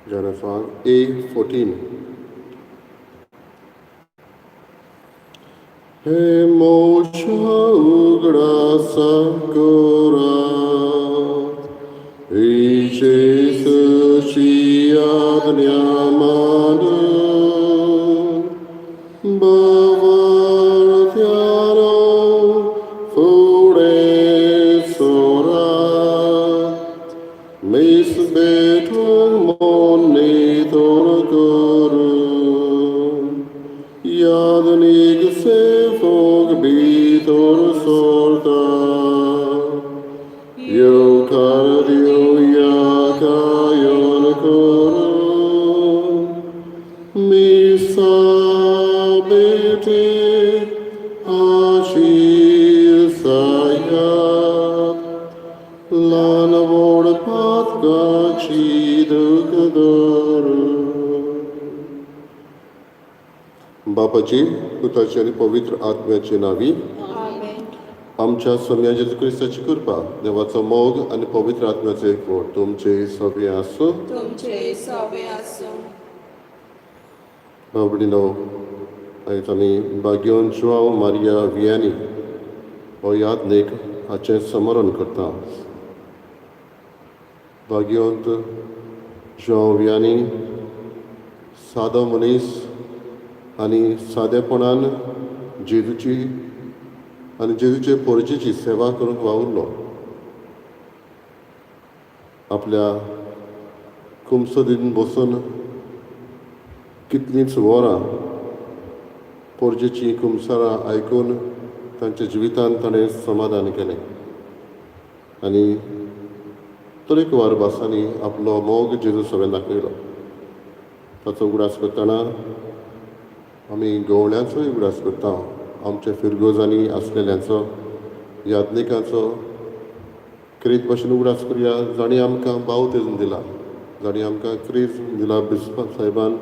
जाणां A14. हे मोशा उगडासा करात, जेजूची आज्ञा मानून, भावार्थ्यानो फुडें सरात, मीस भेटूंक मन नितळ करून, यादनीक सेवक भितर सरता. येवकार दिवया गायन करून, मिसा भेटीक आशीर्सायात, ल्हान व्हड पातकाची दूख धरून. बापाची, पुताची आनी पवित्र आत्म्याची नांवी. आमेन. आमच्या सोम्या जेजू क्रिस्ताची कृपा, देवाचो मोग आनी पवित्र आत्म्याचो एकवट तुमचे सगळे आसूं. तुमचे सवे आसूं. भाव भयणीनो, आयज आमी भाग्यवंत जुआंव मारिया वियानी हो यादनीक हाचें स्मरण करता. भाग्यवंत जुआंव वियानी सादो मनीस आनी सादेपणान जेजूची आनी जेजूचे पोरजेची सेवा करूंक वावुरलो. आपल्या कुमसदीन बसून कितलींच वरां पोरजेचीं कुमसारां आयकून तांच्या जिवितांत ताणें समाधान केलें आनी तरेकवार भासांनी आपलो मोग जेजू सगळें दाखयलो. ताचो उगडास करतना आमी गवळ्यांचोय उगडास करता, आमच्या फिरगोजांनी आसलेल्यांचो, यादनिकांचो. क्रीज भाशेन उगडास करुया जांणी आमकां बावतेज दिला, जांणी आमकां क्रीज दिला बिस्पा सायबान.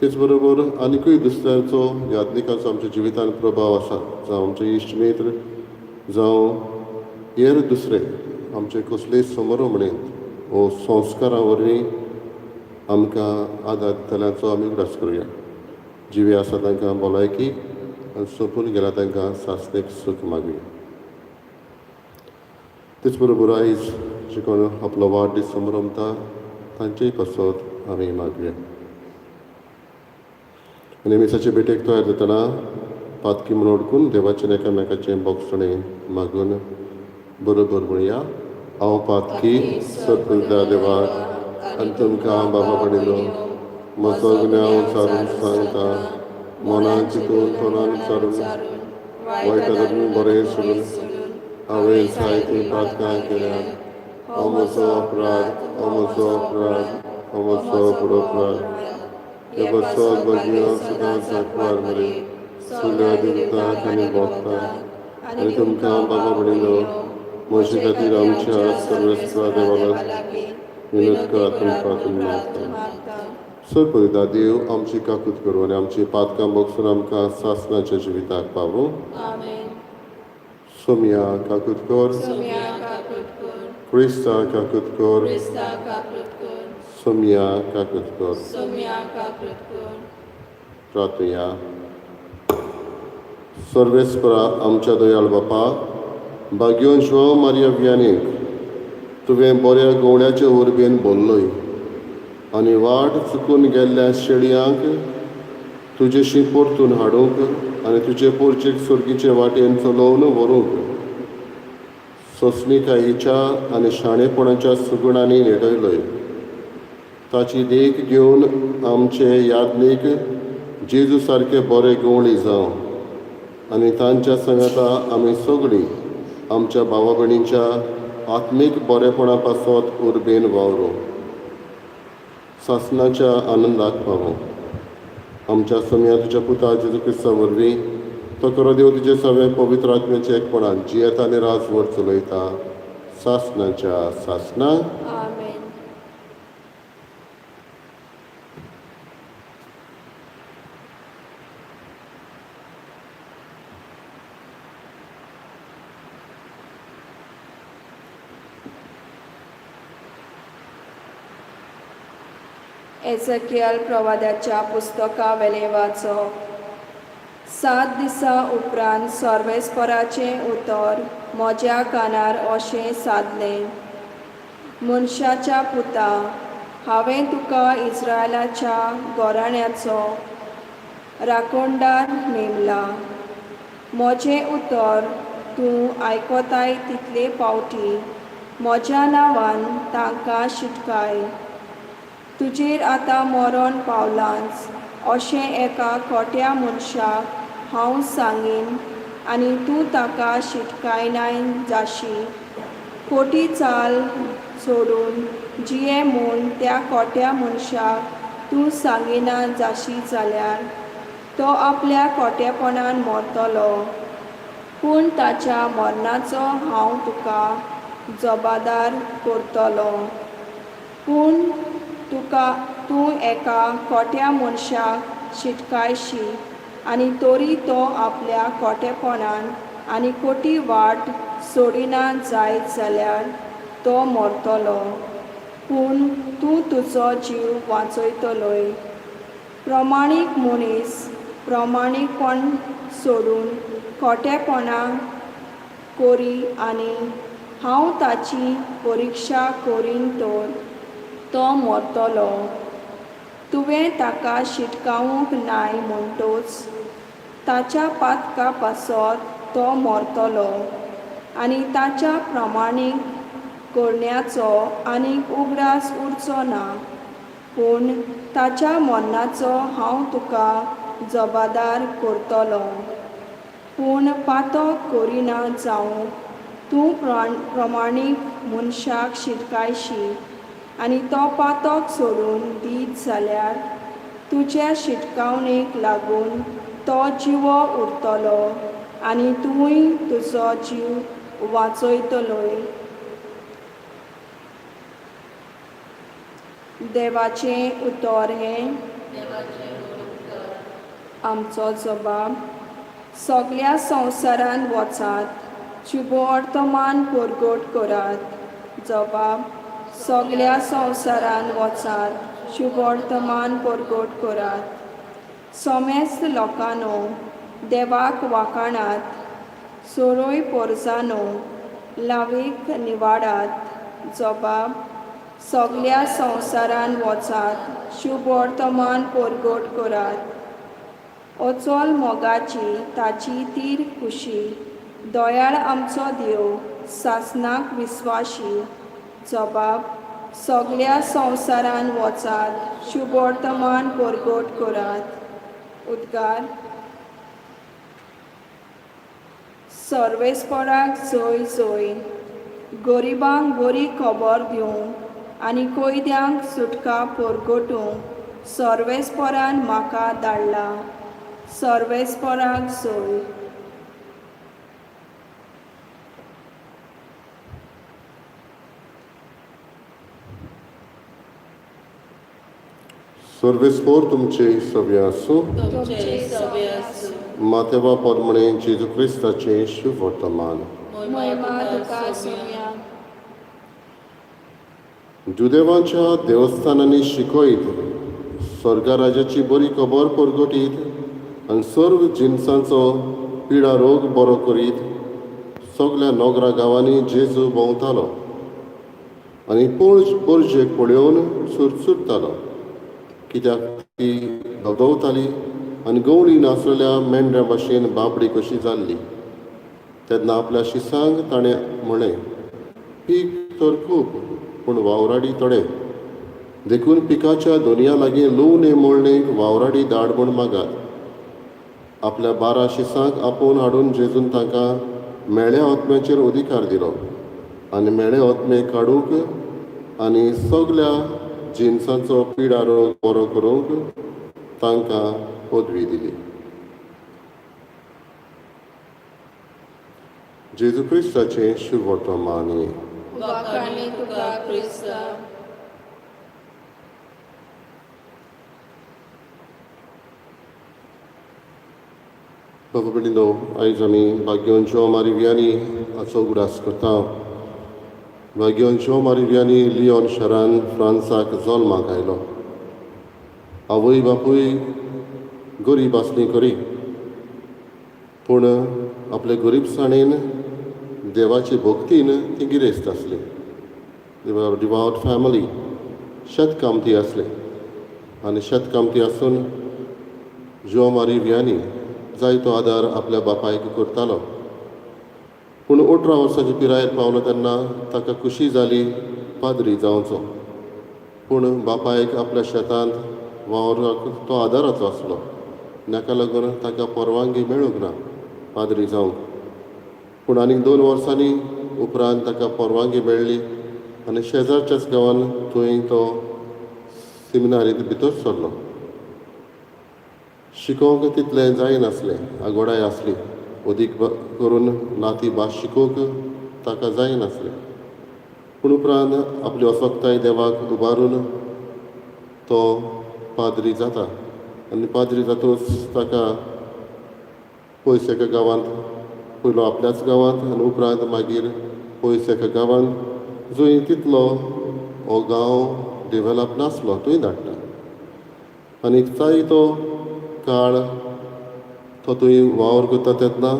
तेच बरोबर आनिकूय दुसऱ्यांचो यादनिकांचो आमच्या जिवितान प्रभाव आसा, जावं आमचे इश्ट मित्र, जावं हेर दुसरे, आमचे कसलेय समारंभ वो संस्कारां वरवीं आमकां आदार दितल्यांचो आमी उगडास करुया. जिवी आसा तांकां भलायकी आनी सोंपून गेल्या तांकां सासणेक सूख मागुया. तेच बरोबर आयज जे कोण आपलो वाडदीस समारंभता तांचेय पासत आमी मागुया. आनी मिसाचे भेटेक तयार जातना पातकी म्हूण वळखून देवाचें एकामेकाचें बोगसणें मागून बरोबर म्हणया. हांव पातकी सरपुजा देवाक आनी तुमकां बाबा भयणीनो म्हजो गुन्यांव उचारून सांगता. मनान चिंतून, तोंडान उच्चारून, वायट धरून बरें सोडून हांवें जायतीं पातकां केल्यात. हो म्हजो अपराध, हो म्हजो अपराध, हो म्हजो व्हड अपराध. हे पासत भगिनी सदांच सांकवार मरे, सगळ्या देवतांक आनी भक्तांक आनी तुमकां बाबा भयणीनो म्हजे खातीर आमच्या सर्वेस्परा देवाला विनोद करात प्रार्थना मागता. सरपरिता देव आमची काकूत करूं आनी आमची पातकां भोगसून आमकां सासणाच्या जिविताक पावूं. आमेन. सोमया काकूत कर. सोमया काकूत कर. क्रिस्ता काकूत कर. क्रिस्ता काकूत कर. सोमया काकूत कर. सोमया काकूत कर. प्रार्थुया. सर्वेस्परा आमच्या दयाळ बापा, भाग्योन जुआंव मारिया वियानीक तुवें बऱ्या गवळ्याचे उर्बेन बोल्लोय आनी वाट चुकून गेल्ल्या शेळयांक तुजेशी परतून हाडूंक आनी तुजे पोरचेक सर्गीचे वाटेन चलोवन व्हरूंक सोंसणिकायेच्या आनी शाणेपणाच्या सुगुणांनी नेटयलोय. ताची देख घेवन आमचे यादनीक जेजू सारके बरे गवळी जावं आनी तांच्या सांगाता आमी सगळीं आमच्या भावा भयणींच्या आत्मीक बरेपणा पासत उर्बेन वावरूं, सासणाच्या आनंदाक पावूं. आमच्या सोमया तुज्या पुता जेजू क्रिस्ता वरवीं, तो खरो देव तुजे सगळे पवित्र आत्म्याच्या एकपणान जियेता आनी राजवट चलयता सासणाच्या सासणा. आमेन. एझकियल प्रवादाच्या पुस्तका वेलें वाचप. 7 दिसां उपरांत सर्वेस्पराचें उतर म्हज्या कानार अशें सादलें, मनशाच्या पुता, हांवें तुका इस्रायलाच्या घराण्याचो राखणदार नेमला. म्हजें उतर तूं आयकताय तितले फावटी म्हज्या नांवान तांकां शिटकाय. तुजेर आतां मरण पावलांच अशें एका खोट्या मनशाक हांव सांगीन आनी तूं ताका शिटकायनाय जाशी. खोटी चाल सोडून जिये म्हूण त्या खोट्या मनशाक तूं सांगिना जाशी जाल्यार तो आपल्या खोटेपणान मरतलो, पूण ताच्या मरणाचो हांव तुका जबाबदार करतलो. पूण तुका तूं एका खोट्या मनशाक शिटकायशी आनी तरी तो आपल्या खोटेपणान आनी खोटी वाट सोडिना जायत जाल्यार तो मरतलो, पूण तूं तुजो जीव वाचयतलोय. प्रमाणीक मनीस प्रमाणीकपण सोडून खोटेपणां करी आनी हांव ताची परिक्षा करीन तर तो मरतलो. तुवें ताका शिटकावूंक नाय म्हणटच ताच्या पातका पासत तो मरतलो आनी ताच्या प्रमाणीक करण्याचो आनीक उगडास उरचो ना, पूण ताच्या मरणाचो हांव तुका जबाबदार करतलो. पूण पातक करिना जावंक तूं प्रमाणीक मनशाक शिटकायशी आनी तो पातक सोडून दीत जाल्यार तुज्या शिटकावणेक लागून तो जिवो उरतलो आनी तूंय तुजो जीव वाचयतलोय. देवाचें उतर हें आमचो जबाब. सगल्या संवसारांत वचात, शुभवर्तमान परगट करात. जबाब: सगल्या संवसारांत वचात, शुभवर्तमान परगट करात. समेस्त लोकांनो, देवाक वाखाणात. सोरोय पोरजानो, लावीक निवाडात. जबाब: सगल्या संवसारांत वचात, शुभवर्तमान परगट करात. अचल मोगाची ताची तीर खुशी, दयाळ आमचो देव, सासनाक विस्वाशी. जबाब: सगल्या संवसारांत वचात, शुभवर्तमान परगट करात. उद्गार: सर्वेस्पराक जय जय. गरिबांक बरी खबर दिवंक आनी कैद्यांक सुटका परगटूंक सर्वेस्परान म्हाका धाडला. सर्वेस्पराक जय. सर्वेस्पोर तुमचे सगळे आसूं. तुमचे सवे आसूं. मातेवा परमणे जेजू क्रिस्ताचें शुभवर्तमान. महिमा तुका सोम्या. जुदेवांच्या देवस्थानांनी शिकयत, स्वर्गराजाची बरी खबर परगटीत आनी सर्व जिनसांचो पिडा रोग बरो करीत सगल्या नोगरा गांवांनी जेजू भोंवतालो आनी पोरजेक पळोवन सुरसुरतालो, कित्याक ती धवधवताली आनी गवळी नासलेल्या मेंढ्या भाशेन बाबडी कशी जाल्ली. तेन्ना आपल्या शिसांक ताणें म्हळें, पीक तर खूब पूण वावराडी थोडे, देखून पिकाच्या दोनया लागीं लुवणे मोळणेक वावराडी धाड म्हूण मागात. आपल्या 12 शिसांक आपोवन हाडून जेजून तांकां मेळ्या आत्म्याचेर अधिकार दिलो आनी मेळे आत्मे काडूंक आनी सगल्या जिनसांचो पिडा रोग बरो करूंक तांकां पदवी दिली. जेजू क्रिस्ताचें शुभवर्तमान. वाखाणे तुका क्रिस्ता. बाबा भयणीनो, आयज आमी भाग्योन ज्यो मारिव्यानी हाचो उगडास करता. भाग्योन ज्यो मारिव्यानी लियोन शहरान फ्रांसाक जल्माक आयलो. आवय बापूय गरीब आसली खरी, पूण आपले गरिबसाणेन देवाचे भक्तीन ती गिरेस्त आसली. डिवावट फॅमिली, शेतकामती आसले आनी शेतकामती आसून जुआंव मारी वियानी जायतो आदार आपल्या बापायक करतालो. पूण 18 वर्सांचे पिरायेर पावलो तेन्ना ताका खुशी जाली पाद्री जावचो. पूण बापायक आपल्या शेतांत वावराक तो आदाराचो आसलो, ताका लागून ताका परवानगी मेळूंक ना पाद्री जावंक. पूण आनीक 2 वर्सांनी उपरांत ताका परवानगी मेळ्ळी आनी शेजारच्याच गांवान थंय तो सिमिनारींत भितर सरलो. शिकोवंक तितलें जायनासलें, आगोडाय आसली, अदीक करून लाती भास शिकोवंक ताका जायनासलें. पूण उपरांत आपली असक्ताय देवाक उबारून तो पाद्री जाता आनी पाद्री जातूच ताका पयस एका गांवांत, पयलो आपल्याच गांवांत आनी उपरांत मागीर पयस एका गांवांत जंय तितलो हो गांव डेवलप नासलो थंय धाडटा. आनी जायतो काळ तो थंय वावर करता तेन्ना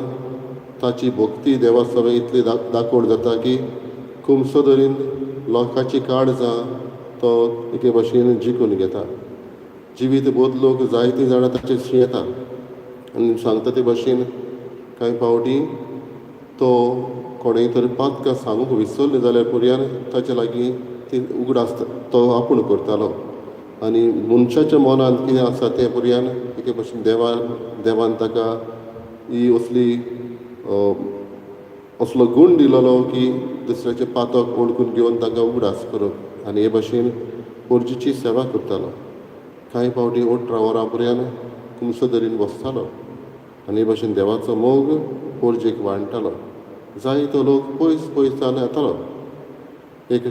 ताची भक्ती देवा सवें इतली दाखोवण जाता की खुबसो तरेन लोकांची काळजां तो एके भाशेन जिखून घेता. जिवीत बदलूंक जायतीं जाणां ताचेर येता आनी सांगता ते भाशेन कांय फावटी तो कोणेंय तर पातकां सांगूंक विसरले जाल्यार पर्यान ताचे लागीं ती उगडास तो आपूण करतालो आनी मनशाच्या मनांत कितें आसा तें पर्यान एके भाशेन देवान ताका ही असली असलो गूण दिलेलो की दुसऱ्याचें पातक वळखून घेवन तांकां उगडास करप आनी हे भाशेन पोरजीची सेवा करतालो. कांय फावटी 18 वरां पर्यंत खुमसो दरीन बसतालो आनी हे भाशेन देवाचो मोग पोरजेक वांट्टालो. जायतो लोक पयस पयस येतालो. एक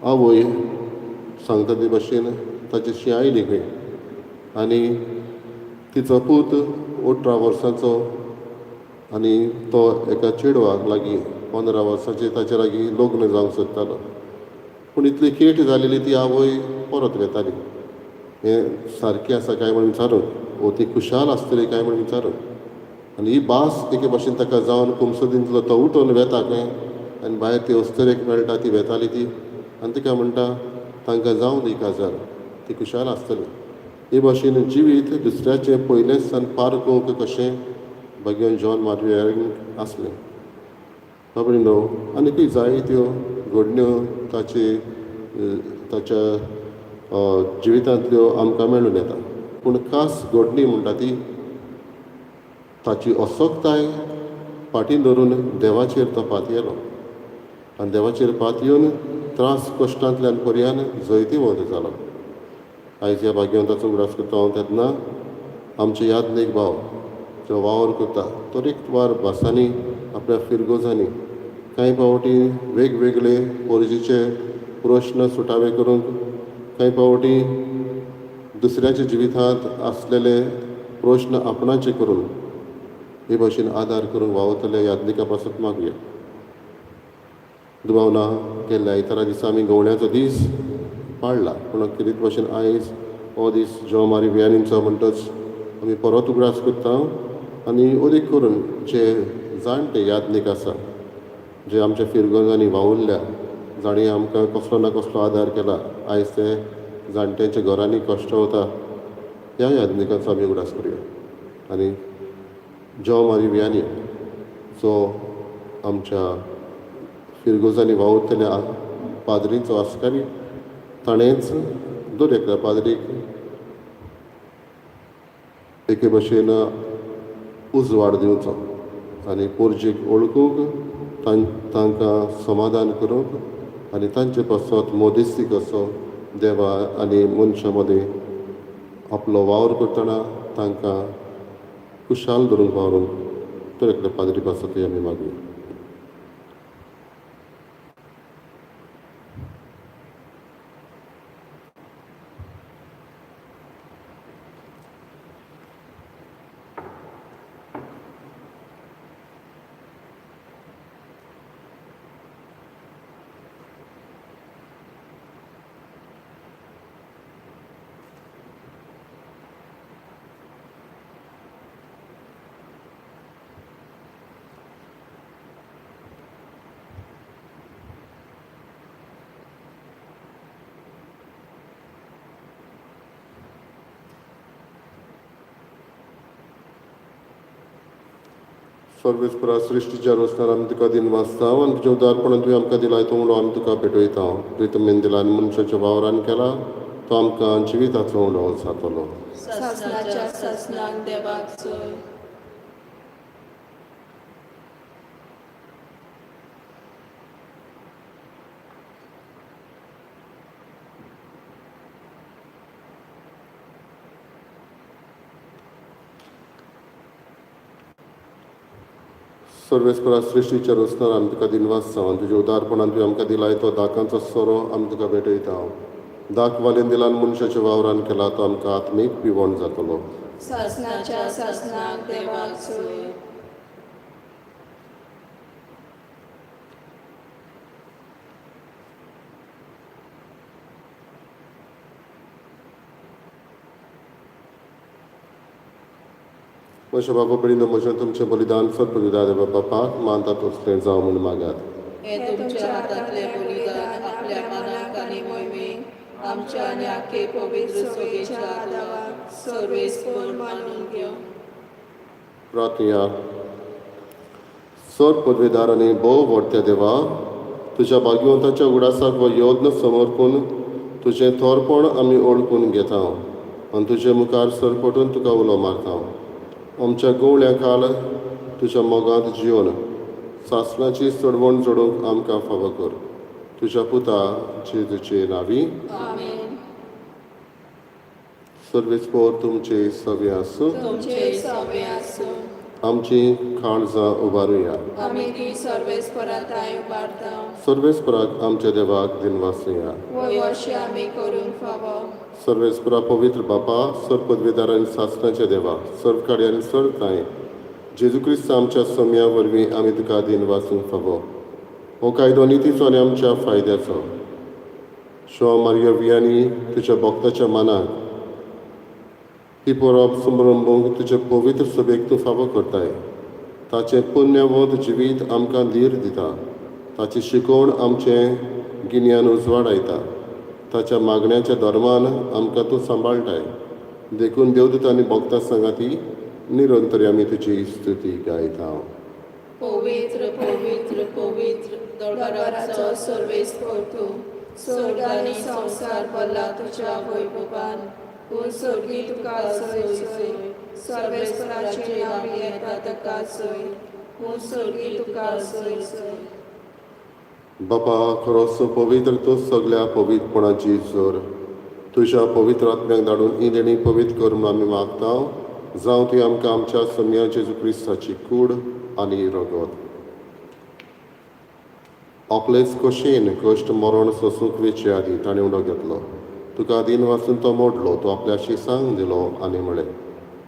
आवय सांगता ते भाशेन ताची आयली खंय आनी तिचो पूत 18 वर्सांचो आनी तो एका चेडवाक लागीं 15 वर्सांचे ताचे लागीं लग्न जावंक सोदतालो. पूण इतली केट जालेली ती आवय परत वेताली, हें सारकें आसा काय म्हूण विचारूंक, वो ती खुशाल आसतली काय म्हूण विचारूंक. आनी ही भास एके भाशेन ताका जावन कुमसोदींतलो तो उठोवन वेता खंय आनी भायर ती अस्तरेक मेळटा, ती वेताली ती आनी तिका म्हणटा तांकां जावं दी काजार, ती खुशाल आसतली. हे भाशेन जिवीत दुसऱ्याचें पयलेंच सान पारखूंक कशें भाग्यवंत जॉन मारी आसलें. बाबडी न्हू आनीकूय जायत्यो घडण्यो ताचे ताच्या जिवितांतल्यो आमकां मेळून येता. पूण खास घडणी म्हणटा ती ताची असक्ताय फाटीं धरून देवाचेर तो पातयेलो आनी देवाचेर पातयेवन त्रास कश्टांतल्यान पर्यान जैतिवंत जालो. आयज ह्या भाग्यवंताचो उगडास करता हांव तेन्ना आमचे यादनीक भाव जो वावर करता तरेकवार भासांनी आपल्या फिरगोजांनी कांय फावटी वेगवेगळे पोरजीचे प्रश्न सुटावे करूंक, कांय फावटी दुसऱ्याच्या जिवितांत आसलेले प्रश्न आपणाचे करून हे भाशेन आदार करूंक वावुरतले यादनिका पासत मागया. दुबाव ना गेल्ल्या आयतारा दिसा आमी गवळ्याचो दीस पाळ्ळा, पूण खेरीत भाशेन आयज हो दीस जुआंव मारी वियानीचो म्हणटच आमी परत उगडास करता आनी अदीक करून जे जाणटे यादनीक आसा, जे आमच्या फिरगोजांनी वावुरल्या, जांणी आमकां कसलो ना कसलो आदार केला, आयज ते जाणट्यांच्या घरांनी कश्ट वता, ह्या यादनिकांचो आमी उगडास करुया. आनी जुआंव मारी वियानी जो आमच्या फिरगोजांनी वावुरतल्या पाद्रींचो आस्कारी, ताणेंच दर एकल्या पाद्रीक एके भाशेन उजवाड दिवचो आनी पोरजेक वळखूंक, तांकां समाधान करूंक आनी तांचे पासत मोदेस्ती कसो देवा आनी मनशां मदीं आपलो वावर करतना तांकां खुशाल धरूंक वावरूंक तर एकल्या पाद्री पासतूय आमी मागया. सर्वेस्परा सृश्टीच्या रोसणार आमी तुका दिन वाचता आनी तुजें उदारपणान तुवें आमकां दिलाय तो उंडो आमी तुका भेटयता. प्रितमेन दिला आनी मनशाच्या वावरान केला तो आमकां जिविताचो उंडो जातलो. सासणाच्या सासणाक देवाक सोय. सर्वेस्परा सृश्टीच्या रोसणार आमी तुका दिन वाचता आनी तुज्या उदारपणान तुवें आमकां दिलाय तो दाकांचो सोरो आमी तुका भेटयता. दाक वालेन दिला आनी मनशाच्या वावरान केला तो आमकां आत्मीक पिवण जातलो. सासणाच्या सासणाक देवाक सोय. म्हज्या बाबा भयणीनो, म्हजें तुमचें बलिदान सत्पुरुदा देवा बापाक मानता तसलें जावं म्हूण मागात. हें तुमच्या हातांतलें बलिदान आपल्या मनाक आनी मोहिमेक आमच्या आनी आख्खे पवित्र सभेच्या आदावाक सर्वेस्पर मानून घेवं. प्रार्थया. सर पदवेदार आनी भोव व्हडत्या देवा, तुज्या भाग्यवंताच्या उगडासाक हो यत्न समर्पून तुजें थोरपण आमी ओळखून घेता आनी तुजे मुखार सरपटून तुका उलो मारता. आमच्या गवळ्या खाल तुज्या मोगांत जिवन सासणाची चडवण जोडूंक आमकां फावो कर. तुज्या पुता जेजूचे नांवी. आमेन. सर्वेस्पोर तुमचे सवे आसूं. तुमचे सवे आसूं. आमची काळजां उबारुया. आमी ती सर्वेस्परा तांय उबारता. सर्वेस्पराक आमच्या देवाक दिनवासुया. वय अशें आमी करूंक फावो. सर्वेस्परा पवित्र बापा, सर्व पदवेदार आनी सासणाच्या देवा, सर्व काडी आनी सर्व तांय जेजू क्रिस्त आमच्या सम्या वरवीं आमी तुका दिन वाचूंक फावो. हो कायदो नितीचो आनी आमच्या फायद्याचो. शो मारिया वियानी तुज्या भक्ताच्या मनाक ही परब समरंभूंक तुजे पवित्र सभेक तूं फावो करताय. ताचें पुण्यवंत जिवीत आमकां धीर दिता. ताची शिकवण आमचें गिन्यान उजवाडायता. ताच्या मागण्याच्या धर्मान आमकां तूं सांबाळटाय. देखून देवदूत आनी भक्ता सांगाती निरंतर आमी तुजी स्तुती गायता. पवित्र पवित्र पवित्र दरबाराचो सर्वेस्पर तूं, स्वर्ग आनी संवसार भरला तुज्या वैभवान. पूण स्वर्गी तुका सोय सोय, सर्वेस्पराचे नांव येता ताका सोय. पूण स्वर्गी तुका सोय सोय. बापा, खरोच पवित्र तूं सगल्या पवित्रपणाची जोर. तुज्या पवित्र आत्म्याक धाडून ही देणी पवित्र कर म्हूण आमी मागता. जावं ती आमकां आमच्या सम्या जेजू क्रिस्ताची कूड आनी रगत. आपलेच कशेन कश्ट मरण सोसूंक वेचे आदीं ताणें उडो घेतलो. तुका दिन वाचून तो मोडलो. तो आपल्या शिसांक दिलो आनी म्हळें,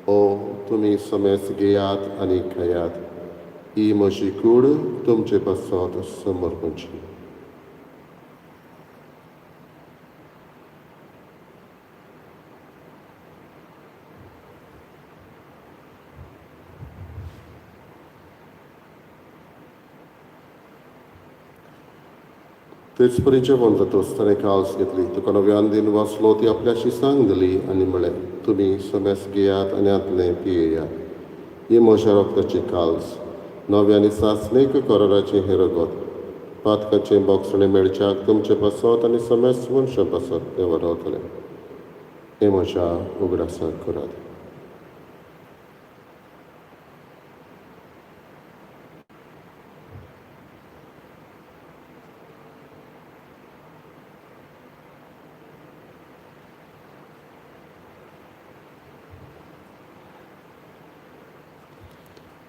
ओ तुमी समेस घेयात आनी खायात. ही म्हजी कूड तुमचे पासत समर्पणची. तेच परी जेवण जातच ताणें काल्स घेतली. तुका नव्यान दिन वाचलो. ती आपल्याशी सांग दिली आनी म्हळें, तुमी समेस घेयात आनी हातलें पियेयात. ही म्हज्या रक्ताची काल्स, नव्या आनी सासणीक कराराचें हें रगत. पातकाचें बोगसणें मेळच्याक तुमचे पासत आनी समेस्त मनशां पासत तें वरवतलें. हें म्हज्या उगडासाक करात.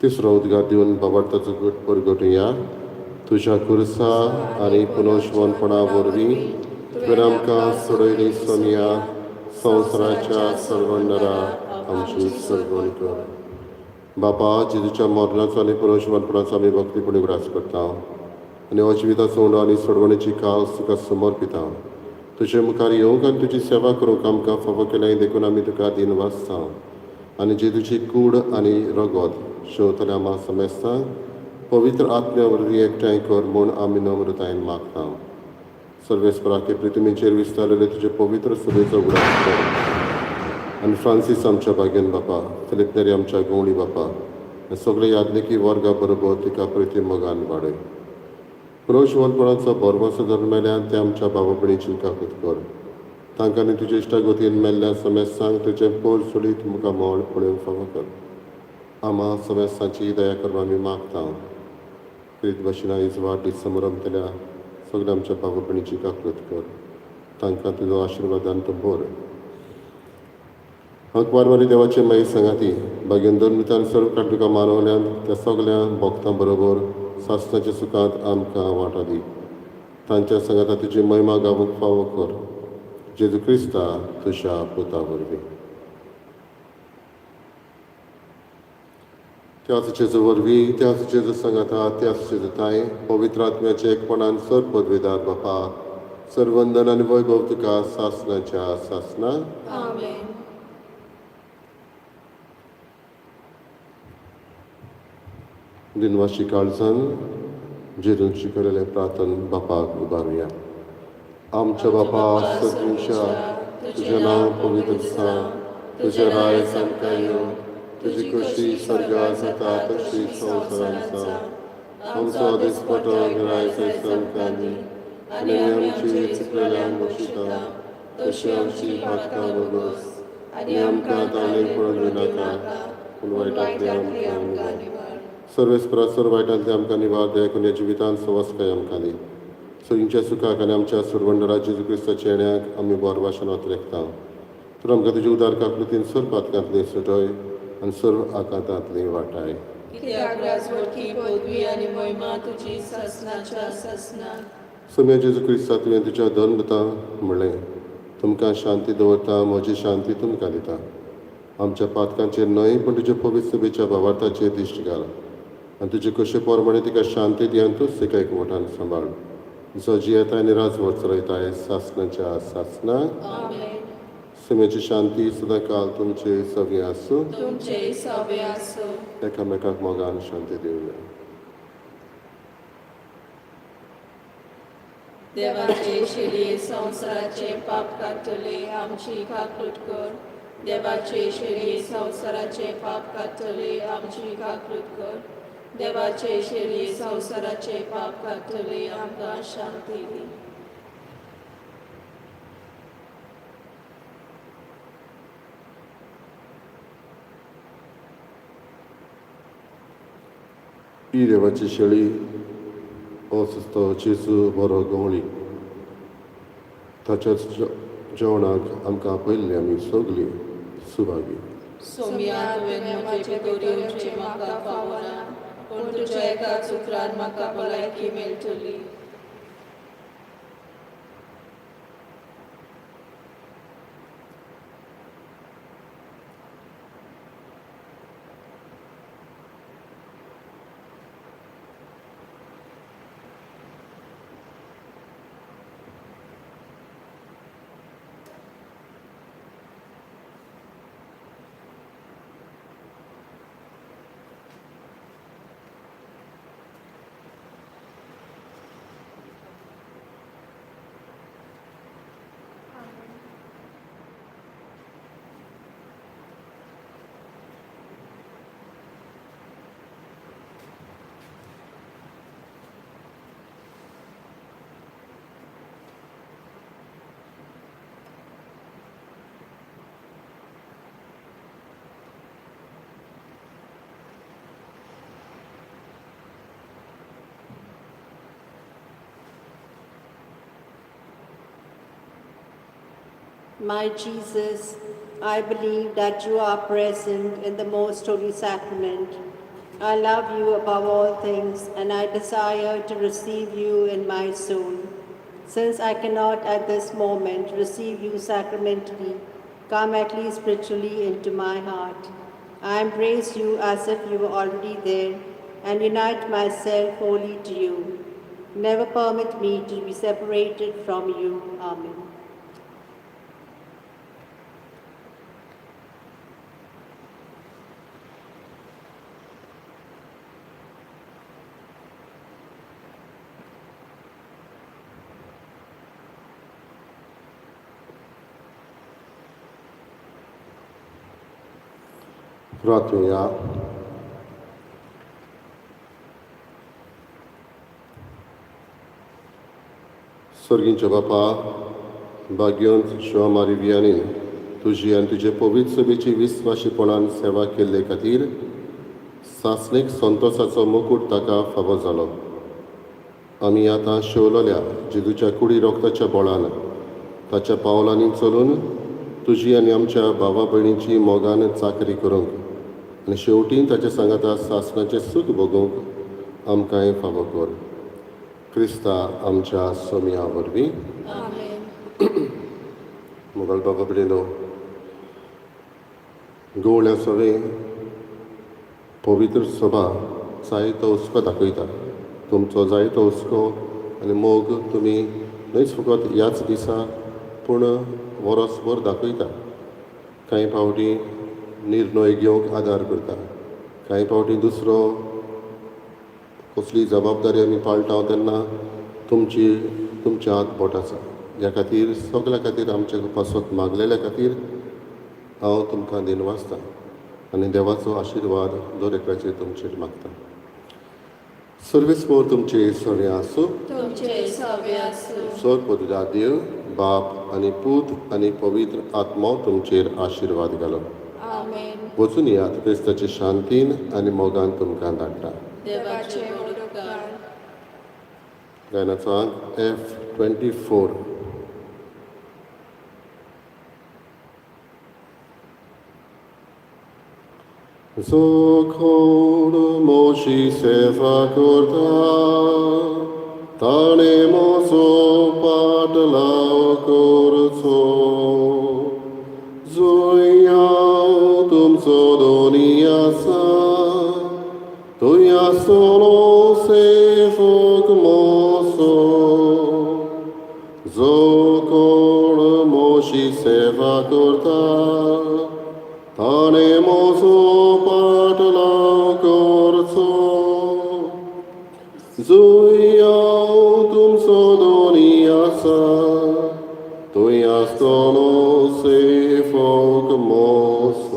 तिसरो उद्गार दिवन बाबार्थाचो गट परगटुया. तुज्या खुर्सा आनी पुनर्जिवनपणा वरवीं तुवें आमकां सोडयली सोनिया, संवसाराच्या सर्वंडरा आमची सर्वण कर. बापा, जेजूच्या मरणाचो आनी पुनर्जिवनपणाचो आमी भक्तीपणी उगडास करता आनी हो जिविताचो उंडो आनी सोडवणेची काल्स तुका समर्पिता. तुजे मुखार येवंक आनी तुजी सेवा करूंक आमकां फावो केलें देखून आमी तुका दिन वाचता. आनी जेजूची कूड आनी रगत शेवतल्या आमा समेस्तांक पवित्र आत्म्या वरवीं एकठांय कर म्हूण आमी नम्रतायेन मागता. सर्वेस्पराके पृथ्वीचेर विस्तारलेले तुजे पवित्र सभेचो उगडास कर. आनी फ्रांसीस आमच्या भाग्यन बापा, फिलिप नेरी आमच्या गवळी बापा, आनी सगळे याज्ञिकी वर्गा बरोबर तिका प्रिती मोगान वाडय. पुरोशिवनपणाचो भरवंसो धरून मेल्यान ते आमच्या बाबा भयणीची काकूत कर. तांकां आनी तुज्या इश्टागतीन मेल्ल्या समेस्तांक तुजें पोर सोडीत मुखार मोळ पळोवंक फावो कर. आमा समेस्तांची दया करपा आमी मागता. प्रीत भशेन आयज वाडदीस समारंभ केल्या सगळ्या आमच्या बाबा भयणीची काकूत कर. तांकां तुजो आशिर्वादान तूं भर. अंकवारवारी देवाचे मागीर सांगाती भाग्यान दोन मितान सर्व काळ तुका मानवल्यान त्या सगळ्या भक्तां बरोबर सासणाच्या सुखांत आमकां वांटो दी. तांच्या सांगाता तुजी महिमा गावूंक फावो कर. जेजू क्रिस्ता तुज्या पुता वरवीं. त्याच जेजू वरवीं, त्याच जेजू सांगाता, त्याच जेजू ताय पवित्र आत्म्याचे एकपणान सर पदवीदार बापा, सर्वंदन आनी वैभव तुका सासणाच्या सासना. आमेन. दिनवाशी काळजान जेजून शिकयलेलें प्रार्थन बापाक उबारुया. आमच्या बापा सगळींच्या, तुजें नांव पवित्र जावं, तुजें राय आमकां येवं, तुजी खोशी स्वर्गार जाता तशी संवसारांत जावं. आमचो दिसपटो राय आमकां दी, आनी आमची चुकलेल्यांक बक्षिता तशी आमची पातकां भोगोस, आनी आमकां ताणें पडून दिनाका, पूण वायटांतली आमकां निवार. सर्वेस्परा सर्व वायटांतले आमकां निवार देखून ह्या जिवितांत सवस्काय आमकां दी. सगळींच्या सुखाक आनी आमच्या सुरवंडरा जेजू क्रिस्ताच्या येण्याक आमी बोर भाशेन वातरेकता. तर आमकां तुजी उदार काकृतीन सर्व पातकांतली सुटय आनी सर्व आकांतांतली वाटाय. कित्याक राजवटकी पदवी आनी महिमा तुजी सासणाच्या सासणाक. सोम्या जेजू क्रिस्ता, तुवें तुज्या धर्मता म्हणलें, तुमकां शांती दवरता, म्हजी शांती तुमकां दिता. आमच्या पातकांचेर न्हय पूण तुज्या पवित्र सभेच्या भावार्थाचेर दिश्ट घाल आनी तुजे कशे प्रमाणे तिका शांती दी आनी तूंच तिका एकवटान सांबाळ, जो जियेता आनी राजवट चलयताय सासणाच्या सासना. आमेन. सुम्याची शांती सदां काल तुमचे सगळें आसूं. तुमचे सवे आसूं. एकामेकाक मोगान शांती दिवया. देवाचे शेळये संवसाराचे पाप काडटले, आमची काकूट कर. देवाचे शेळये संवसाराचे पाप काडटले, आमची काकूट कर. देवाचे शेळये संवसाराचे पाप काडटले, आमकां शांती दी. ही देवाची शेळी, हो सुस्तो जेजू बरो गवळी, ताच्याच जेवणाक आमकां आपयल्ली आमी सगळीं सुभागी. सोम्या, तुवें म्हजे भितर येवचें म्हाका फावना, पूण तुज्या एकाच उतरान म्हाका भलायकी मेळटली. My Jesus, I believe that you are present in the most holy sacrament. I love you above all things, and I desire to receive you in my soul. Since I cannot at this moment receive you sacramentally, come at least spiritually into my heart. I embrace you as if you were already there and unite myself wholly to you. Never permit me to be separated from you. Amen. प्रार्थुया. सर्गींच्या बापा, भाग्यवंत शिवा मारिवियानी तुजी आनी तुजे पवित्र सभेची विस्वाशीपणान सेवा केल्ले खातीर सासणीक संतोसाचो मुकूट ताका फावो जालो. आमी आतां शेवलोल्या जेजूच्या कुडी रोगताच्या बळान ताच्या पावलांनी चलून तुजी आनी आमच्या भावा भयणीची मोगान चाकरी करूंक आनी शेवटी ताच्या सांगाता सासणाचें सूख भोगूंक आमकांय फावो कर. क्रिस्ता आमच्या सोमया वरवीं. आमेन. मोगल बाबा भयणीनो, गवळ्या सवे पवित्र सभा जायतो हुस्को दाखयता. तुमचो जायतो हुस्को आनी मोग तुमी न्हयच फकत ह्याच दिसा पूण वरसभर दाखयता. कांय फावटी निर्णय घेवंक आदार करता, कांय फावटी दुसरो कसली जबाबदारी आमी पाळटा तेन्ना तुमची तुमच्या हात बोट आसा. ह्या खातीर सगल्या खातीर आमच्या पासत मागलेल्या खातीर हांव तुमकां दिनवासता आनी देवाचो आशिर्वाद दर एकल्याचेर तुमचेर मागता. सर्वेस्पोर तुमचे सगळें आसूं. तुमचे सवे आसूं. सर पदुला देव बाप आनी पूत आनी पवित्र आत्मो तुमचेर आशिर्वाद घालो. आमेन. वचून येयात क्रिस्ताचे शांतीन आनी मोगान तुमकां धाडटा. देवाचे व्हड उपकार. गायनाचो आंक F24. जो कोण मोशी सेवा करता ताणें म्हजो पाटलाव करचो. जंय हांव तुमचो दोनी आसा थंय आसतलो सेवक म्हजो. जो कोण मोशी सेवा करता ताणें म्हजो पाटलाव करचो. जंय हांव तुमचो दोनी आसा थंय आसतलो सेवक म्हजो.